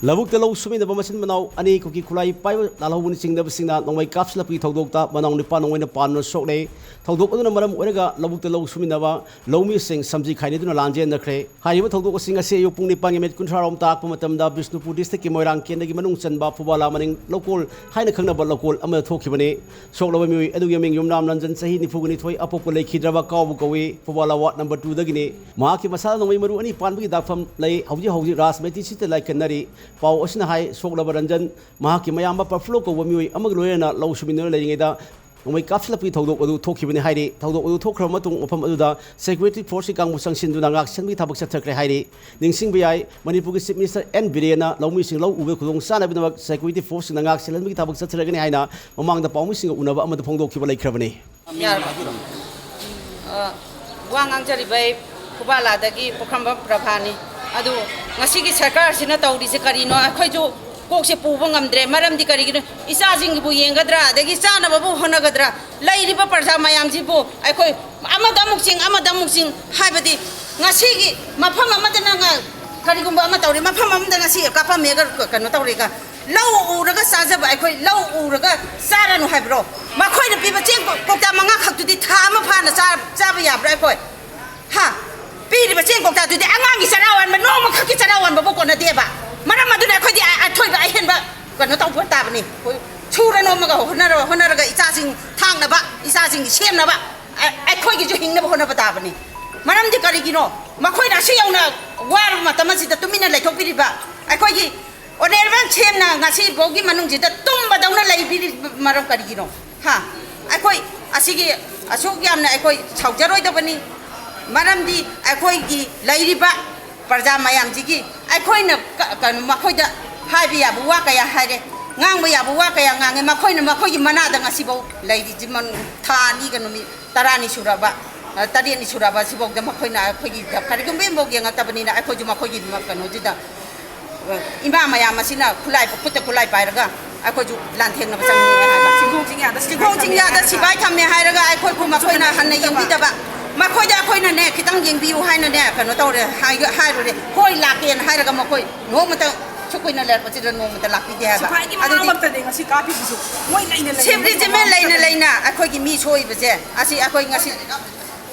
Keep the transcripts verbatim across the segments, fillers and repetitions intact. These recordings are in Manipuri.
ꯂꯧꯕꯨꯛꯇ ꯂꯧ ꯁꯨꯃꯤꯟꯅꯕ ꯃꯆꯤꯟ ꯃꯅꯥꯎ ꯑꯅꯤ ꯀꯨꯀꯤ ꯈꯨꯠꯂꯥꯏ ꯄꯥꯏꯕ ꯂꯥꯜꯍꯧꯕꯅ ꯆꯤꯡꯅꯕꯁꯤꯡꯅ ꯅꯣꯡꯃꯩ ꯀꯥꯞꯁꯤꯜꯂꯛꯄꯒꯤ ꯊꯧꯗꯣꯛꯇ ꯃꯅꯥꯎ ꯅꯤꯄꯥ ꯅꯣꯡꯃꯩꯅ ꯄꯥꯟꯗꯨꯅ ꯁꯣꯛꯂꯦ꯫ ꯊꯧꯗꯣꯛ ꯑꯗꯨꯅ ꯃꯔꯝ ꯑꯣꯏꯔꯒ ꯂꯧꯕꯨꯛꯇ ꯂꯧ ꯁꯨꯃꯤꯟꯅꯕ ꯂꯧꯃꯤꯁꯤꯡ ꯁꯝꯖꯤ ꯈꯥꯏꯅꯗꯨꯅ ꯂꯥꯟꯖꯦꯟꯅꯈ꯭ꯔꯦ꯫ ꯍꯥꯏꯔꯤꯕ ꯊꯧꯗꯣꯛ ꯑꯁꯤ ꯉꯁꯤ ꯑꯌꯨꯛ ꯄꯨꯡ ꯅꯤꯄꯥꯟꯒꯤ ꯃꯤꯅꯤꯠ ꯀꯨꯟꯊ꯭ꯔꯥ ꯔꯣꯝ ꯇꯥꯛꯄ ꯃꯇꯝꯗ ꯕꯤꯁꯅꯨꯄꯨꯔ ꯗꯤꯁꯇ꯭ꯔꯤꯛꯀꯤ ꯃꯣꯏꯔꯥꯡ ꯀꯦꯟꯗꯒꯤ ꯃꯅꯨꯡ ꯆꯟꯕ ꯐꯨꯕꯥꯂꯥ ꯃꯅꯤꯡ ꯂꯧꯀꯣꯜ ꯍꯥꯏꯅ ꯈꯪꯅꯕ ꯂꯧꯀꯣꯜ ꯑꯃꯗ ꯊꯣꯛꯈꯤꯕꯅꯤ꯫ ꯁꯣꯛꯂꯕ ꯃꯤꯑꯣꯏ ꯑꯗꯨꯒꯤ ꯃꯤꯡ ꯌꯨꯝꯅꯥꯝ ꯔꯟꯖꯟ, ꯆꯍꯤ ꯅꯤꯐꯨꯒ ꯅꯤꯊꯣꯏ, ꯑꯄꯣꯛꯄ ꯂꯩꯈꯤꯗ꯭ꯔꯕ ꯀꯥꯎꯕ ꯀꯧꯏ, ꯐꯨꯕꯥꯂꯥ ꯋꯥꯔꯗ ꯅꯝꯕꯔ ꯇꯨꯗꯒꯤꯅꯤ꯫ ꯃꯍꯥꯛꯀꯤ ꯃꯁꯥꯗ ꯅꯣꯡꯃꯩ ꯃꯔꯨ ꯑꯅꯤ ꯄꯥꯟꯕꯒꯤ ꯗꯥꯛꯐꯝ ꯂꯩ꯫ ꯍꯧꯖꯤꯛ ꯍꯧꯖꯤꯛ ꯔꯥꯖꯃꯩꯇ꯭ꯔꯤ ꯁꯤꯠꯇ ꯂꯥꯏꯀꯟꯅꯔꯤ꯫ ꯄꯥꯎ ꯑꯁꯤꯅ ꯍꯥꯏ, ꯁꯣꯛꯂꯕ ꯔꯟꯖꯟ ꯃꯍꯥꯛꯀꯤ ꯃꯌꯥꯝꯕ ꯄ꯭ꯔꯐꯨꯜꯂꯣ ꯀꯧꯕ ꯃꯤꯑꯣꯏ ꯑꯃꯒ ꯂꯣꯏꯅꯅ ꯂꯧ ꯁꯨꯃꯤꯟꯅꯗꯨꯅ ꯂꯩꯔꯤꯉꯩꯗ ꯅꯣꯡꯃꯩ ꯀꯥꯞꯁꯤꯜꯂꯛꯄꯒꯤ ꯊꯧꯗꯣꯛ ꯑꯗꯨ ꯊꯣꯛꯈꯤꯕꯅꯤ ꯍꯥꯏꯔꯤ꯫ ꯊꯧꯗꯣꯛ ꯑꯗꯨ ꯊꯣꯛꯈ꯭ꯔꯕ ꯃꯇꯨꯡ ꯃꯐꯝ ꯑꯗꯨꯗ ꯁꯦꯀ꯭ꯌꯨꯔꯤꯇꯤ ꯐꯣꯔꯁꯀꯤ ꯀꯥꯡꯕꯨ ꯆꯪꯁꯤꯟꯗꯨꯅ ꯉꯥꯛ ꯁꯦꯟꯕꯒꯤ ꯊꯕꯛ ꯆꯠꯊꯈ꯭ꯔꯦ ꯍꯥꯏꯔꯤ꯫ ꯅꯤꯡꯁꯤꯡꯕ ꯌꯥꯏ, ꯃꯅꯤꯄꯨꯔꯒꯤ ꯆꯤꯐ ꯃꯤꯅꯤꯁꯇꯔ ꯑꯦꯟ ꯕꯤꯔꯦꯟꯅ ꯂꯧꯃꯤꯁꯤꯡ ꯂꯧ ꯎꯕꯗ ꯈꯨꯗꯣꯡ ꯆꯥꯅꯕꯒꯤꯗꯃꯛ ꯁꯦꯀ꯭ꯌꯨꯔꯤꯇꯤ ꯐꯣꯔꯁꯁꯤꯡꯅ ꯉꯥꯛ ꯁꯦꯜꯍꯟꯕꯒꯤ ꯊꯕꯛ ꯆꯠꯊꯔꯒꯅꯤ ꯍꯥꯏꯅ ꯃꯃꯥꯡꯗ ꯄꯥꯎꯃꯤꯁꯤꯡꯒ ꯎꯅꯕ ꯑꯃꯗ ꯐꯣꯡꯗꯣꯛꯈꯤꯕ ꯂꯩꯈ꯭ꯔꯕꯅꯤ꯫ ꯌꯥꯔꯕ? ꯑ, ꯋꯥ ꯉꯥꯡꯖꯔꯤꯕ ꯑꯩ ꯈꯨꯕꯥꯂꯥꯗꯒꯤ ꯄꯨꯈ꯭ꯔꯝꯕꯝ ꯄ꯭ꯔꯚꯥꯅꯤ꯫ ꯑꯗꯨ ꯉꯁꯤꯒꯤ ꯁꯔꯀꯥꯔꯁꯤꯅ ꯇꯧꯔꯤꯁꯦ ꯀꯔꯤꯅꯣ? ꯑꯩꯈꯣꯏꯁꯨ ꯀꯣꯛꯁꯦ ꯄꯨꯕ ꯉꯝꯗ꯭ꯔꯦ꯫ ꯃꯔꯝꯗꯤ ꯀꯔꯤꯒꯤꯅꯣ? ꯏꯆꯥꯁꯤꯡꯒꯤꯕꯨ ꯌꯦꯡꯒꯗ꯭ꯔꯥ, ꯑꯗꯒꯤ ꯆꯥꯅꯕꯕꯨ ꯍꯣꯠꯅꯒꯗ꯭ꯔꯥ? ꯂꯩꯔꯤꯕ ꯄ꯭ꯔꯖꯥ ꯃꯌꯥꯝꯁꯤꯕꯨ ꯑꯩꯈꯣꯏ ꯑꯃꯗ ꯑꯃꯨꯛ ꯆꯤꯡ, ꯑꯃꯗ ꯑꯃꯨꯛ ꯆꯤꯡ ꯍꯥꯏꯕꯗꯤ ꯉꯁꯤꯒꯤ ꯃꯐꯝ ꯑꯃꯗꯅ ꯉ-, ꯀꯔꯤꯒꯨꯝꯕ ꯑꯃ ꯇꯧꯔꯦ, ꯃꯐꯝ ꯑꯃꯗ ꯉꯁꯤ ꯀꯥꯞꯄꯝꯃꯦꯒ ꯀ-, ꯀꯩꯅꯣ ꯇꯧꯔꯦꯒ, ꯂꯧ ꯎꯔꯒ ꯆꯥꯖꯕ ꯑꯩꯈꯣꯏ ꯂꯧ ꯎꯔꯒ ꯆꯥꯔꯅꯨ ꯍꯥꯏꯕ꯭ꯔꯣ? ꯃꯈꯣꯏꯅ ꯄꯤꯕ ꯆꯦꯡ ꯀꯧ-, ꯀꯧꯇꯥ ꯃꯉꯥ ꯈꯛꯇꯨꯗꯤ ꯊꯥ ꯑꯃ ꯐꯥꯅ ꯆꯥ-, ꯆꯥꯕ ꯌꯥꯕ꯭ꯔꯥ ꯑꯩꯈꯣꯏ? ꯍꯥ? ꯄꯤꯔꯤꯕ ꯆꯦꯡ ꯀꯧꯇꯥꯗꯨꯗꯤ ꯑꯉꯥꯡꯒꯤ ꯆꯔꯥ ꯋꯥꯟꯕ, ꯅꯣꯡꯃꯈꯛꯀꯤ ꯆꯔꯥ ꯋꯥꯟꯕꯕꯨ ꯀꯣꯟꯅꯗꯦꯕ꯫ ꯃꯔꯝ ꯑꯗꯨꯅ ꯑꯩꯈꯣꯏꯗꯤ ꯑ-, ꯑꯊꯣꯏꯕ ꯑꯍꯦꯟꯕ ꯀꯩꯅꯣ ꯇꯧꯕ ꯇꯥꯕꯅꯤ꯫ ꯑꯩꯈꯣꯏ ꯁꯨꯔ ꯅꯣꯝꯃꯒ ꯍꯣꯠꯅꯔ-, ꯍꯣꯠꯅꯔꯒ ꯏꯆꯥꯁꯤꯡ ꯊꯥꯛꯅꯕ, ꯏꯆꯥꯁꯤꯡꯒꯤ ꯁꯦꯝꯅꯕ, ꯑ-, ꯑꯩꯈꯣꯏꯒꯤꯁꯨ ꯍꯤꯡꯅꯕ ꯍꯣꯠꯅꯕ ꯇꯥꯕꯅꯤ꯫ ꯃꯔꯝꯗꯤ ꯀꯔꯤꯒꯤꯅꯣ? ꯃꯈꯣꯏꯅ ꯑꯁꯨꯛ ꯌꯧꯅ ꯋꯥꯔꯕ ꯃꯇꯝ ꯑꯁꯤꯗ ꯇꯨꯃꯤꯟꯅ ꯂꯩꯊꯣꯛꯄꯤꯔꯤꯕ ꯑꯩꯈꯣꯏꯒꯤ ꯑꯣꯅꯔꯦꯕꯜ ꯁꯤ ꯑꯦꯝꯅ ꯉꯁꯤꯐꯥꯎꯒꯤ ꯃꯅꯨꯡꯁꯤꯗ ꯇꯨꯝꯕꯗꯧꯅ ꯂꯩꯕꯤꯔꯤꯕ ꯃꯔꯝ ꯀꯔꯤꯒꯤꯅꯣ? ꯍꯥ? ꯑꯩꯈꯣꯏ ꯑꯁꯤꯒꯤ ꯑꯁꯨꯛ ꯌꯥꯝꯅ ꯑꯩꯈꯣꯏ ꯁꯥꯎꯖꯔꯣꯏꯗꯕꯅꯤ꯫ ꯃꯔꯝꯗꯤ ꯑꯩꯈꯣꯏꯒꯤ ꯂꯩꯔꯤꯕ ꯄ꯭ꯔꯖꯥ ꯃꯌꯥꯝꯁꯤꯒꯤ ꯑꯩꯈꯣꯏꯅ ꯀ-, ꯀꯩꯅꯣ, ꯃꯈꯣꯏꯗ ꯍꯥꯏꯕ ꯌꯥꯕ ꯋꯥ ꯀꯌꯥ ꯍꯥꯏꯔꯦ, ꯉꯥꯡꯕ ꯌꯥꯕ ꯋꯥ ꯀꯌꯥ ꯉꯥꯡꯉꯦ꯫ ꯃꯈꯣꯏꯅ ꯃꯈꯣꯏꯒꯤ ꯃꯅꯥꯗ ꯉꯁꯤꯐꯥꯎ ꯂꯩꯔꯤꯁꯤ ꯃꯟ-, ꯊꯥ ꯑꯅꯤꯒ ꯅꯨꯃꯤꯠ ꯇꯔꯥꯅꯤ ꯁꯨꯔꯕ, ꯑ, ꯇꯔꯦꯠꯅꯤ ꯁꯨꯔꯕ ꯁꯤꯐꯥꯎꯗ ꯃꯈꯣꯏꯅ ꯑꯩꯈꯣꯏꯒꯤ ꯀꯔꯤꯒꯨꯝꯕ ꯑꯃꯐꯥꯎ ꯌꯦꯡꯉꯛꯇꯕꯅꯤꯅ ꯑꯩꯈꯣꯏꯁꯨ ꯃꯈꯣꯏꯒꯤ ꯀꯩꯅꯣꯁꯤꯗ, ꯑ, ꯏꯃꯥ ꯃꯌꯥꯝ ꯑꯁꯤꯅ ꯈꯨꯠꯂꯥꯏ, ꯈꯨꯠꯇ ꯈꯨꯠꯂꯥꯏ ꯄꯥꯏꯔꯒ ꯑꯩꯈꯣꯏꯁꯨ ꯂꯥꯟꯊꯦꯡꯅꯕ ꯆꯪꯉꯤ ꯍꯥꯏꯕ꯫ ꯆꯤꯡꯈꯣꯡ ꯆꯤꯡꯌꯥꯗ ꯁꯤꯐꯥꯏ ꯆꯤꯡꯈꯣꯡ ꯊꯝꯃꯦ ꯆꯤꯡꯌꯥꯗ ꯍꯥꯏꯔꯒ ꯁꯤꯐꯥꯏ ꯊꯝꯃꯦ ꯍꯥꯏꯔꯒ ꯑꯩꯈꯣꯏꯕꯨ ꯃꯈꯣꯏꯅ ꯍꯟꯅ ꯌꯦꯡꯕꯤꯗꯕ꯫ ꯃꯈꯣꯏꯗ ꯑꯩꯈꯣꯏꯅꯅꯦ ꯈꯤꯇꯪ ꯌꯦꯡꯕꯤꯌꯨ ꯍꯥꯏꯅꯅꯦ ꯀꯩꯅꯣ ꯇꯧꯔꯦ, ꯍꯥꯏ-, ꯍꯥꯏꯔꯨꯔꯦ꯫ ꯍꯣꯏ ꯂꯥꯛꯀꯦꯅ ꯍꯥꯏꯔꯒ ꯃꯈꯣꯏ ꯅꯣꯡꯃꯇ ꯑꯁꯨꯛ ꯀꯨꯏꯅ ꯂꯩꯔꯛꯄꯁꯤꯗ ꯅꯣꯡꯃꯇ ꯂꯥꯛꯄꯤꯗꯦ ꯍꯥꯏꯕ꯫ ꯁꯤꯐꯥꯏꯒꯤ ꯑꯗꯨꯗꯤ ꯃꯃꯥꯡꯃꯛꯇꯅꯦ ꯉꯁꯤ ꯀꯥꯞꯄꯤꯁꯤꯁꯨ꯫ ꯃꯣꯏ ꯂꯩꯅ ꯂꯩꯅ ꯁꯤꯐ ꯔꯦꯖꯤꯃꯦꯟ ꯂꯩꯅ ꯂꯩꯅ ꯑꯩꯈꯣꯏꯒꯤ ꯃꯤ ꯁꯣꯛꯏꯕꯁꯦ, ꯑꯁꯤ ꯑꯩꯈꯣꯏ ꯉꯁꯤ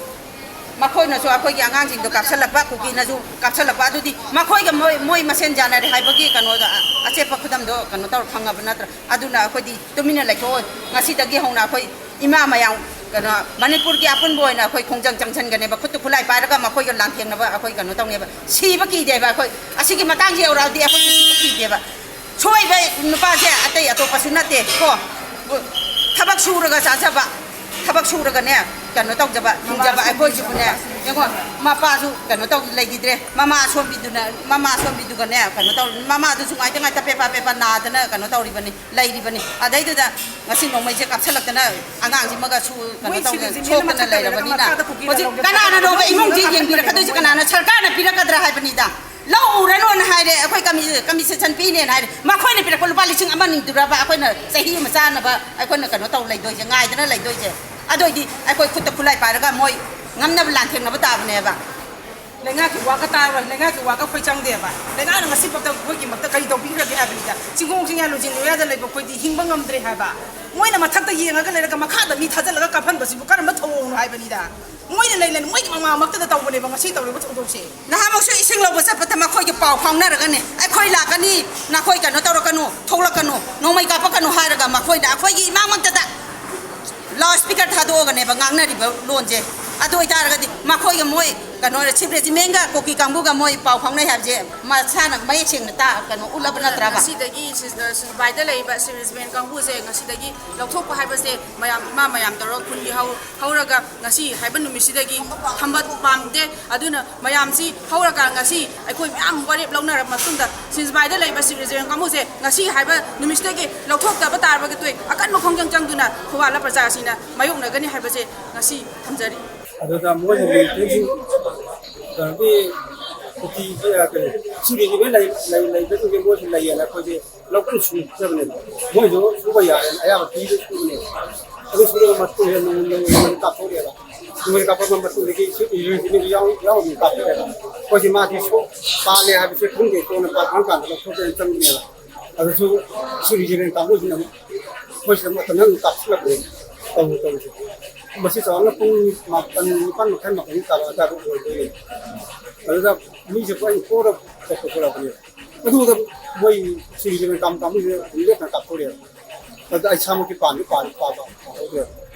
ꯃꯈꯣꯏꯅꯁꯨ ꯑꯩꯈꯣꯏꯒꯤ ꯑꯉꯥꯡꯁꯤꯡꯗꯣ ꯀꯥꯞꯁꯜꯂꯛꯄ, ꯀꯨꯀꯤꯅꯁꯨ ꯀꯥꯞꯁꯜꯂꯛꯄ, ꯑꯗꯨꯗꯤ ꯃꯈꯣꯏꯒ ꯃꯣꯏ, ꯃꯣꯏ ꯃꯁꯦꯟ ꯌꯥꯅꯔꯦ ꯍꯥꯏꯕꯒꯤ ꯀꯩꯅꯣꯗꯣ, ꯑꯆꯦꯠꯄ ꯈꯨꯗꯝꯗꯣ ꯀꯩꯅꯣ ꯇꯧꯔ ꯐꯪꯉꯕ ꯅꯠꯇ꯭ꯔꯥ? ꯑꯗꯨꯅ ꯑꯩꯈꯣꯏꯗꯤ ꯇꯨꯃꯤꯟꯅ ꯂꯩꯊꯣꯛꯑꯣꯏ꯫ ꯉꯁꯤꯗꯒꯤ ꯍꯧꯅ ꯑꯩꯈꯣꯏ ꯏꯃꯥ ꯃꯌꯥꯝ, ꯀꯩꯅꯣ, ꯃꯅꯤꯄꯨꯔꯒꯤ ꯑꯄꯨꯟꯕ ꯑꯣꯏꯅ ꯑꯩꯈꯣꯏ ꯈꯣꯡꯖꯪ ꯆꯪꯁꯤꯟꯒꯅꯦꯕ, ꯈꯨꯠꯇ ꯈꯨꯠꯂꯥꯏ ꯄꯥꯏꯔꯒ ꯃꯈꯣꯏꯒ ꯂꯥꯟꯊꯦꯡꯅꯕ ꯑꯩꯈꯣꯏ ꯀꯩꯅꯣ ꯇꯧꯅꯦꯕ꯫ ꯁꯤꯕ ꯀꯤꯗꯦꯕ ꯑꯩꯈꯣꯏ꯫ ꯑꯁꯤꯒꯤ ꯃꯇꯥꯡꯁꯤ ꯌꯧꯔꯛꯑꯗꯤ ꯑꯩꯈꯣꯏ ꯁꯤꯕ ꯀꯤꯗꯦꯕ꯫ ꯁꯣꯏꯕ ꯅꯨꯄꯥꯁꯦ ꯑꯇꯩ ꯑꯇꯣꯞꯄꯁꯨ ꯅꯠꯇꯦ ꯀꯣ, ꯊꯕꯛ ꯁꯨꯔꯒ ꯆꯥꯖꯕ, ꯊꯕꯛ ꯁꯨꯔꯒꯅꯦ ꯀꯩꯅꯣ ꯇꯧꯖꯕ, ꯍꯤꯡꯖꯕ ꯑꯩꯈꯣꯏꯁꯤꯕꯨꯅꯦ꯫ ꯌꯦꯡꯉꯣ, ꯃꯄꯥꯁꯨ ꯀꯩꯅꯣ ꯇꯧ ꯂꯩꯈꯤꯗ꯭ꯔꯦ, ꯃꯃꯥ ꯑꯁꯣꯝꯕꯤꯗꯨꯅ, ꯃꯃꯥ ꯑꯁꯣꯝꯕꯤꯗꯨꯒꯅꯦ ꯀꯩꯅꯣ ꯇꯧ, ꯃꯃꯥꯗꯨꯁꯨ ꯉꯥꯏꯇ ꯉꯥꯏꯇ ꯄꯦꯄꯥ ꯄꯦꯄꯥ ꯅꯥꯗꯅ ꯀꯩꯅꯣ ꯇꯧꯔꯤꯕꯅꯤ, ꯂꯩꯔꯤꯕꯅꯤ꯫ ꯑꯗꯩꯗꯨꯗ ꯉꯁꯤ ꯅꯣꯡꯃꯩꯁꯦ ꯀꯥꯞꯁꯜꯂꯛꯇꯅ ꯑꯉꯥꯡꯁꯤꯃꯒ ꯁꯨ-, ꯀꯩꯅꯣ ꯃꯣꯏ ꯇꯧꯗꯅ ꯁꯤꯔꯤꯁꯤꯅ ꯁꯣꯛꯇꯅ ꯃꯈꯥꯗ ꯂꯩꯔꯕꯅꯤꯅ ꯀꯨꯀꯤꯅ ꯂꯧꯗꯅ ꯍꯧꯖꯤꯛ ꯀꯅꯥꯅꯅꯣꯕ ꯏꯃꯨꯡꯁꯤ ꯌꯦꯡꯕꯤꯔꯛꯀꯗꯣꯏꯁꯦ? ꯀꯅꯥꯅ? ꯁꯔꯀꯥꯔꯅ ꯄꯤꯔꯛꯀꯗ꯭ꯔꯥ ꯍꯥꯏꯕꯅꯤꯗ꯫ ꯂꯧ ꯎꯔꯅꯣꯅ ꯍꯥꯏꯔꯦ ꯑꯩꯈꯣꯏ ꯀꯃꯤ-, ꯀꯝꯄꯦꯟꯁꯦꯁꯟ ꯄꯤꯅꯦꯅ ꯍꯥꯏꯔꯦ꯫ ꯃꯈꯣꯏꯅ ꯄꯤꯔꯛꯄ ꯂꯨꯄꯥ ꯂꯤꯁꯤꯡ ꯑꯃ ꯑꯅꯤꯗꯨꯔꯕ ꯑꯩꯈꯣꯏꯅ ꯆꯍꯤ ꯑꯃ ꯆꯥꯅꯕ ꯑꯩꯈꯣꯏꯅ ꯀꯩꯅꯣ ꯇꯧ ꯂꯩꯗꯣꯏꯁꯦ, ꯉꯥꯏꯗꯅ ꯂꯩꯗꯣꯏꯁꯦ? ꯑꯗꯨ ꯑꯣꯏꯗꯤ ꯑꯩꯈꯣꯏ ꯈꯨꯠꯇ ꯈꯨꯠꯂꯥꯏ ꯄꯥꯏꯔꯒ ꯃꯣꯏ ꯉꯝꯅꯕ ꯂꯥꯟꯊꯦꯡꯅꯕ ꯇꯥꯕꯅꯦꯕ꯫ ꯂꯩꯉꯥꯛꯀꯤ ꯋꯥꯒ ꯇꯥꯔꯣꯏ, ꯂꯩꯉꯥꯛꯀꯤ ꯋꯥꯒ ꯑꯩꯈꯣꯏ ꯆꯪꯗꯦꯕ꯫ ꯂꯩꯉꯥꯛꯅ ꯉꯁꯤꯐꯥꯎꯗ ꯑꯩꯈꯣꯏꯒꯤꯃꯛꯇ ꯀꯔꯤ ꯇꯧꯕꯤꯈ꯭ꯔꯒꯦ ꯍꯥꯏꯕꯅꯤꯗ꯫ ꯆꯤꯡꯈꯣꯡ ꯆꯤꯡꯌꯥ ꯂꯨꯆꯤꯡ ꯂꯣꯌꯥꯗ ꯂꯩꯕ ꯑꯩꯈꯣꯏꯗꯤ ꯍꯤꯡꯕ ꯉꯝꯗ꯭ꯔꯦ ꯍꯥꯏꯕ꯫ ꯃꯣꯏꯅ ꯃꯊꯛꯇ ꯌꯦꯡꯉꯒ ꯂꯩꯔꯒ ꯃꯈꯥꯗ ꯃꯤ ꯊꯥꯖꯤꯜꯂꯒ ꯀꯥꯞꯍꯟꯕꯁꯤꯕꯨ ꯀꯔꯝꯕ ꯊꯧꯑꯣꯡꯅꯣ ꯍꯥꯏꯕꯅꯤꯗ꯫ ꯃꯣꯏꯅ ꯂꯩ ꯂꯩꯅ ꯃꯣꯏꯒꯤ ꯃꯃꯥꯡꯃꯛꯇꯗ ꯇꯧꯕꯅꯦꯕ ꯉꯁꯤ ꯇꯧꯔꯤꯕ ꯊꯧꯗꯣꯛꯁꯦ꯫ ꯅꯍꯥꯟꯃꯨꯛꯁꯨ ꯏꯁꯤꯡ ꯂꯧꯕ ꯆꯠꯄꯗ ꯃꯈꯣꯏꯒ ꯄꯥꯎ ꯐꯥꯎꯅꯔꯒꯅꯦ, "ꯑꯩꯈꯣꯏ ꯂꯥꯛꯀꯅꯤ, ꯅꯈꯣꯏ ꯀꯩꯅꯣ ꯇꯧꯔꯛꯀꯅꯨ, ꯊꯣꯛꯂꯛꯀꯅꯨ, ꯅꯣꯡꯃꯩ ꯀꯥꯞꯄꯛꯀꯅꯨ" ꯍꯥꯏꯔꯒ ꯃꯈꯣꯏꯅ ꯑꯩꯈꯣꯏꯒꯤ ꯏꯃꯥꯡꯃꯛꯇꯗ ꯂꯥꯎꯠ ꯁ꯭ꯄꯤꯀꯔ ꯊꯥꯗꯣꯛꯑꯒꯅꯦꯕ ꯉꯥꯡꯅꯔꯤꯕ ꯂꯣꯟꯁꯦ꯫ ꯑꯗꯨ ꯑꯣꯏꯇꯥꯔꯒꯗꯤ ꯃꯈꯣꯏꯒ ꯃꯣꯏ ꯀꯩꯅꯣ ꯁꯤꯐ ꯔꯦꯖꯤꯃꯦꯟꯒ ꯀꯨꯀꯤ ꯀꯥꯡꯕꯨꯒ ꯃꯣꯏ ꯄꯥꯎ ꯐꯥꯎꯅꯩ ꯍꯥꯏꯕꯁꯦ ꯃꯁꯥꯅ ꯃꯌꯦꯛ ꯁꯦꯡꯅ ꯇꯥ-, ꯀꯩꯅꯣ ꯎꯠꯂꯕ ꯅꯠꯇ꯭ꯔꯕ? ꯉꯁꯤꯗꯒꯤ ꯁꯤ-, ꯁꯤꯐꯥꯏꯗ ꯂꯩꯔꯤꯕ ꯁꯤꯐ ꯔꯦꯖꯤꯃꯦꯟ ꯀꯥꯡꯕꯨꯁꯦ ꯉꯁꯤꯗꯒꯤ ꯂꯧꯊꯣꯛꯄ ꯍꯥꯏꯕꯁꯦ ꯃꯌꯥꯝ, ꯏꯃꯥ ꯃꯌꯥꯝ ꯇꯧꯔꯒ ꯈꯨꯟꯒꯤ ꯍꯧ-, ꯍꯧꯔꯒ ꯉꯁꯤ ꯍꯥꯏꯕ ꯅꯨꯃꯤꯠꯁꯤꯗꯒꯤ ꯊꯝꯕ ꯄꯥꯝꯗꯦ꯫ ꯑꯗꯨꯅ ꯃꯌꯥꯝꯁꯤ ꯍꯧꯔꯒ ꯉꯁꯤ ꯑꯩꯈꯣꯏ ꯃꯌꯥꯝ ꯋꯥꯔꯦꯞ ꯂꯧꯅꯔꯕ ꯃꯇꯨꯡꯗ ꯁꯤꯐꯥꯏꯗ ꯂꯩꯕ ꯁꯤꯐ ꯔꯦꯖꯤꯃꯦꯟ ꯀꯥꯡꯕꯨꯁꯦ ꯉꯁꯤ ꯍꯥꯏꯕ ꯅꯨꯃꯤꯠꯁꯤꯗꯒꯤ ꯂꯧꯊꯣꯛꯇꯕ ꯇꯥꯔꯕꯒꯤ ꯇꯣꯏ ꯑꯀꯟꯕ ꯈꯣꯡꯖꯪ ꯆꯪꯗꯨꯅ ꯈꯨꯋꯥꯂ ꯄ꯭ꯔꯖꯥꯁꯤꯡꯅ ꯃꯥꯌꯣꯛꯅꯒꯅꯤ ꯍꯥꯏꯕꯁꯦ ꯉꯁꯤ ꯊꯝꯖꯔꯤ꯫ ꯑꯗꯨꯗ ꯃꯣꯏꯅ ꯂꯩꯇ꯭ꯔꯁꯨ ꯀꯩꯅꯣꯒꯤ ꯀꯨꯀꯤ, ꯀꯔꯤ, ꯁꯤꯕꯤꯒꯤ ꯂꯣꯏ ꯂꯩ-, ꯂꯩ-, ꯂꯩꯕꯁꯤꯡꯁꯦ ꯃꯣꯏꯁꯨ ꯂꯩꯌꯦꯅ ꯑꯩꯈꯣꯏꯁꯦ ꯂꯧ ꯀꯟꯅ ꯁꯨꯖꯕꯅꯦꯕ꯫ ꯃꯣꯏꯁꯨ ꯁꯨꯕ ꯌꯥꯔꯦꯅ ꯑꯌꯥꯝꯕ ꯄꯤꯕ ꯁꯨꯕꯅꯦꯕ꯫ ꯑꯗꯨ ꯁꯨꯔꯒ ꯃꯇꯨꯡ ꯍꯦꯟꯅ ꯅꯣꯡꯃ ꯅꯣꯡꯃ ꯅꯣꯡꯃ ꯀꯥꯞꯊꯣꯛꯑꯦꯕ꯫ ꯃꯣꯏ ꯀꯥꯞꯄꯛꯄ ꯃꯇꯨꯡꯗꯒꯤ ꯁꯤ ꯏꯔꯣꯏꯁꯤꯅ ꯌꯥꯎ-, ꯌꯥꯎꯔꯝꯃꯤ ꯀꯥꯞꯄꯛꯑꯦꯕ꯫ ꯑꯩꯈꯣꯏꯁꯦ ꯃꯥꯗꯤ ꯁꯣꯛ ꯄꯥꯜꯂꯦ ꯍꯥꯏꯕꯁꯦ ꯈꯪꯗꯦ, ꯀꯣꯟꯅ ꯄꯥꯜꯂꯀꯥꯟꯗ ꯂꯧꯊꯣꯛꯀꯦꯅ ꯆꯪꯕꯅꯦꯕ꯫ ꯑꯗꯨꯁꯨ ꯁꯤ ꯔꯤꯖꯤꯃꯦꯟ ꯀꯥꯡꯕꯨꯁꯤꯅ ꯑꯃꯨꯛ ꯑꯩꯈꯣꯏꯁꯤꯗ ꯃꯇꯝꯗ ꯑꯗꯨꯝ ꯀꯥꯞꯁꯤꯜꯂꯛꯄꯅꯦ꯫ ꯇꯧꯔꯤ ꯇꯧꯔꯤꯁꯦ꯫ ꯃꯁꯤ ꯆꯥꯎꯔꯥꯛꯅ ꯄꯨꯡ ꯃꯥꯄꯟ, ꯅꯤꯄꯥꯟ ꯃꯈꯥꯏ, ꯃꯥꯄꯟ ꯇꯥꯕ ꯑꯗꯨꯋꯥꯏꯗ ꯑꯣꯏꯗꯣꯏꯅꯦ꯫ ꯑꯗꯨꯗ ꯃꯤꯁꯦ ꯄꯨꯔꯥ ꯀꯣꯔ ꯆꯠꯄ ꯊꯣꯛꯂꯛꯄꯅꯦ꯫ ꯑꯗꯨꯗ ꯃꯣꯏ ꯁꯤ ꯔꯤꯖꯤꯃꯦꯟ ꯀꯥꯡ ꯀꯥꯡꯕꯨꯁꯤꯅ ꯑꯗꯨꯝ ꯂꯦꯞꯇꯅ ꯀꯥꯞꯊꯣꯔꯛꯑꯦ꯫ ꯑꯗꯨꯗ ꯑꯩ ꯏꯁꯥꯃꯛꯇꯤ ꯄꯥꯟꯗꯤ ꯄꯥꯟ-, ꯄꯥꯕ ꯍꯧꯍꯧꯗ꯭ꯔꯦ꯫